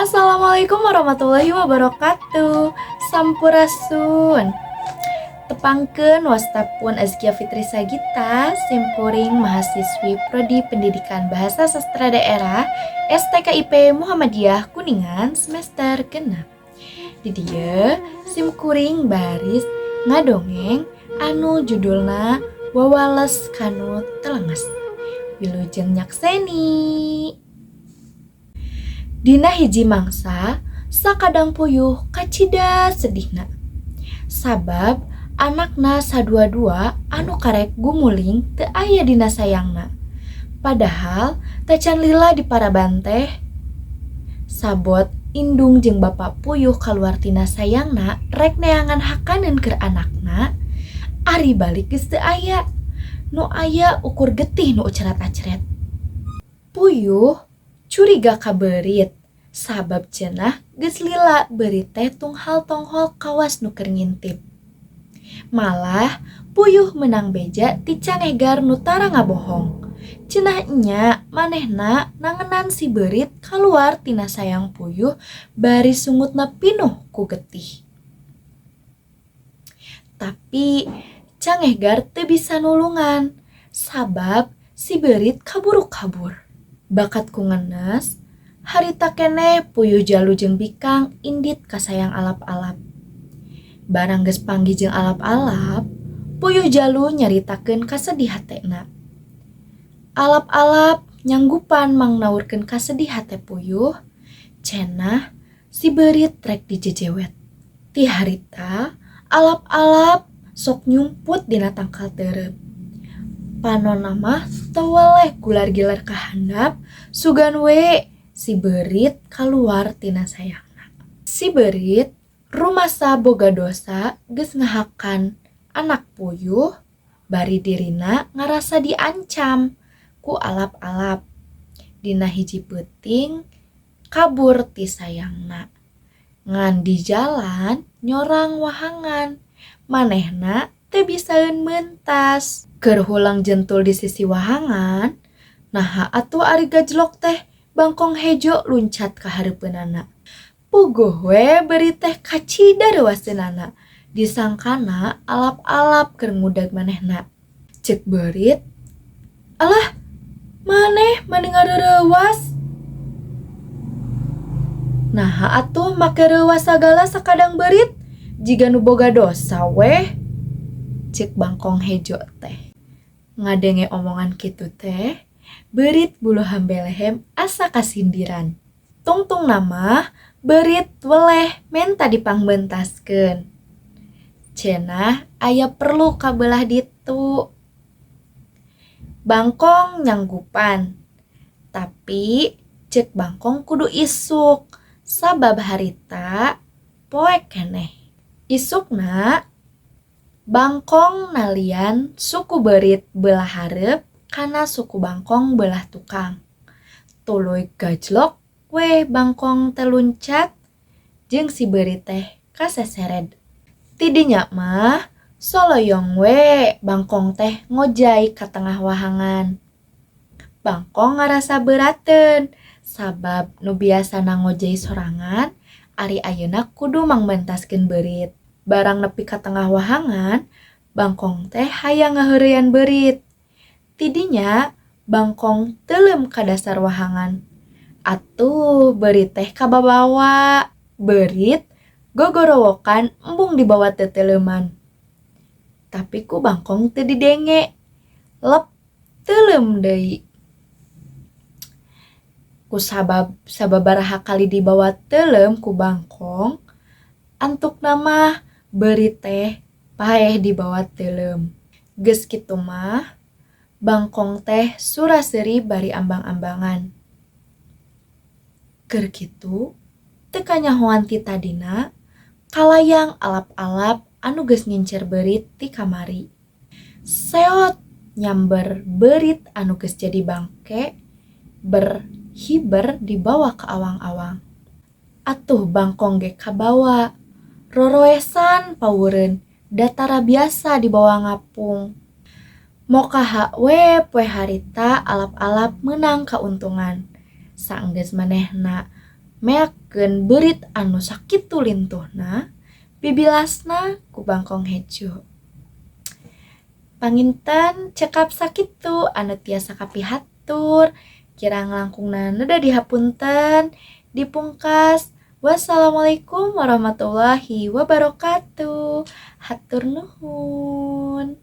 Assalamualaikum warahmatullahi wabarakatuh. Sampurasun. Tepangkeun, wasta pun Azkia Fitri Sagita, simkuring mahasiswi Prodi Pendidikan Bahasa Sastra Daerah STKIP Muhammadiyah Kuningan semester 6. Di dieu simkuring baris ngadongeng anu judulna Wawales Kanu Telenges. Wilujeng nyakseni. Dina hiji mangsa, sakadang puyuh kacida sedihna. Sabab anakna sadua-dua anu karek gumuling teu aya dina sayangna. Padahal tacan lila diparaban teh. Sabot indung jeung bapa puyuh kaluar tina sayangna rek neangan hakaneun keur anakna, ari balik geus teu aya. Nu aya ukur getih nu ucrat-acret. Puyuh curiga ka beurit, sabab cenah geus lila beurit teh tunghal tonghol kawas nu keur ngintip. Malah puyuh meunang beja ti Cangehgar nu tara ngabohong. Cenah enya manehna nangenan si beurit kaluar tina sayang puyuh bari sungutna pinuh ku getih. Tapi Cangehgar teu bisa nulungan, sabab si beurit kaburu kabur. Bakat ku ngenes, harita keneh puyuh jalu jeung bikang indit ka sayang alap-alap. Barang geus panggih jeung alap-alap, puyuh jalu nyaritakeun kasedih hatena. Alap-alap nyanggupan mangnaurkeun kasedih hate puyuh, cenah si beurit rek dijejewet. Ti harita, alap-alap sok nyumput dina tangkal tereup. Panonna mah teu weleh gular-gilar ka handap, sugan we si beurit kaluar tina sayangna. Si beurit rumasa boga dosa geus ngahakan anak puyuh, bari dirina ngarasa diancam ku alap-alap. Dina hiji peuting kabur ti sayangna. Ngan di jalan nyorang wahangan, manehna teu bisaeun meuntas. Keur huleng jentul di sisi wahangan, naha atuh ari gajlok teh bangkong hejo luncat ka hareupeunana. Puguh we beurit teh kacida reuwaseunana, disangkana alap-alap keur ngudag manehna. Ceuk beurit, "Alah, maneh mani ngareurewas. Naha atuh make reuwas sagala sakadang beurit, jiga nu boga dosa weh," ceuk bangkong hejo teh. Ngadenge omongan kitu teh, beurit bulu hambelehem asa kasindiran. Tungtungna mah beurit weleh menta dipangbeuntaskeun. Cenah aya perlu ka beulah ditu. Bangkong nyanggupan, tapi ceuk bangkong kudu isuk sabab harita poek keneh. Isukna bangkong nalian suku beurit beulah hareup kana suku bangkong beulah tukang. Tuluy gajlok we bangkong teh luncat jeung si beurit teh kasesered. Ti dinya mah soloyong we bangkong teh ngojay ka tengah wahangan. Bangkong ngarasa beurateun sabab nu biasana ngojay sorangan ari ayeuna kudu mangmentaskeun beurit. Barang nepi ka tengah wahangan, bangkong teh hayang ngaheureuyan beurit. Ti dinya bangkong teuleum ka dasar wahangan. Atuh beurit teh kababawa. Beurit gogorowokan embung dibawa teteleuman. Tapi ku bangkong teu didenge. Lep teuleum deui. Ku sabab sababaraha kali dibawa teuleum ku bangkong, antukna mah beurit teh paeh dibawa teuleum. Geus kitu mah bangkong teh sura-seuri bari ambang-ambangan. Keur kitu teu kanyahoan ti tadina kalayang alap-alap anu geus ngincer beurit ti kamari. Seot nyamber beurit anu geus jadi bangke berhiber dibawa ka awang-awang. Atuh bangkong ge kabawa. Roroesan pawureun da tara biasa dibawa ngapung. Mokaha we poe harita alap-alap meunang kauntungan. Saenggeus manehna Meakkeun beurit anu sakitu lintuhna, bibilasna ku bangkong hejo. Panginten cekap sakitu anu tiasa kapihatur, kirang langkungna neda dihapunten, dipungkas wassalamualaikum warahmatullahi wabarakatuh. Hatur nuhun.